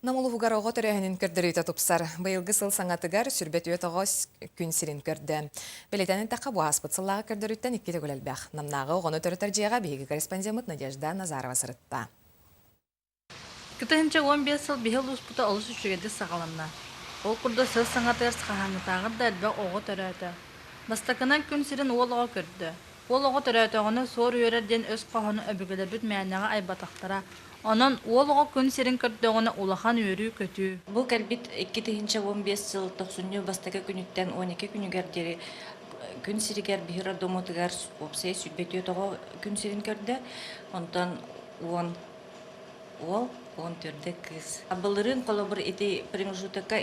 Нам улууһугар оҕо төрөөһүнүн көрдөрүүтэ тупсар. Быйылгы сыл саҥатыгар 24 оҕо күн сирин көрдө. Бэлиэтээн эттэххэ, бу ааспыт сыллааҕы көрдөрүүттэн икки төгүл элбэх. Намнааҕы оҕону төрөтөр дьиэҕэ биһиги корреспондеммыт Надежда Назарова сырытта. 2015 сыл биһи улууспута олус үчүгэйдик саҕаланна. Ол курдук сыл саҥатыгар хаһааҥҥытааҕар да элбэх оҕо төрөөтө. Бастакынан күн сирин уол оҕо көрдө. Уол оҕо төрөөтөҕүнэ суор үөрэр диэн өс хоһоону өбүгэлэрбит мээнэҕэ айбатахтара. Онон уол оҕо күн сирин көрдөҕүнэ улахан үөрүү-көтүү. Бу кэлбит 2015 сыл тохсунньу бастакы күнүттэн 12 күнүгэр диэри күн сиригэр биһир роддомутугар уопсайа 24 оҕо күн сирин көрдө. Онтон 10 уол, 14 кыыс. Былырыын холобур ити промежутокка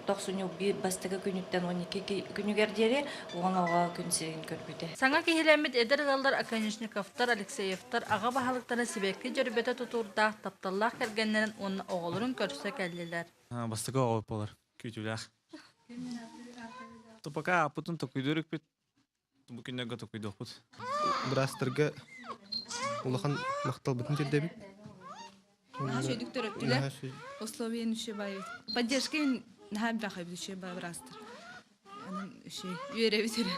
тохсунньу биир бастакы күнүттэн 12 күнүгэр диэри 10 оҕо күн сирин көрбүтэ. Саҥа киһилэммит эдэр ыаллар Оконешниковтар, Алексеевтар аҕа баһылыктара сибэкки дьөрбөтө тутуурдаах тапталлаах кэргэннэрин уонна оҕолорун көрсө кэллилэр. Бастакы оҕо буолар күүтүүлээх. Пока аппытын токуйдуур үкпүт Бу күннэргэ токуйдуохпут. Быраастарга улахан махталбытын тиэрдэбит. Наһаа үчүгэйдик төрөттүлэр. Условия үчүгэй баайы. Поддержка наһаа элбэх эбит үчүгэй баай быраастар. Анан үчүгэй үөрэбит эрэ.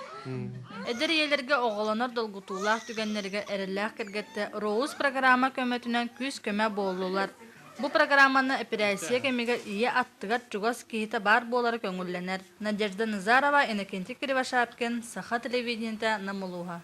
Эдэр ийэлэргэ оҕолонор долгутуулаах түгэннэригэр эрэллээх кэргэттэр Роуз программа көмөтүнэн күүс-көмө буоллулар. Бу программаны эпэрээссийэ кэмигэр ийэ аттыгар чугас киһитэ баар буолара көҥүллэнэр. Надежда Назарова, Иннокентий Кривошапкин, Саха телевидениетэ, Нам улууһа.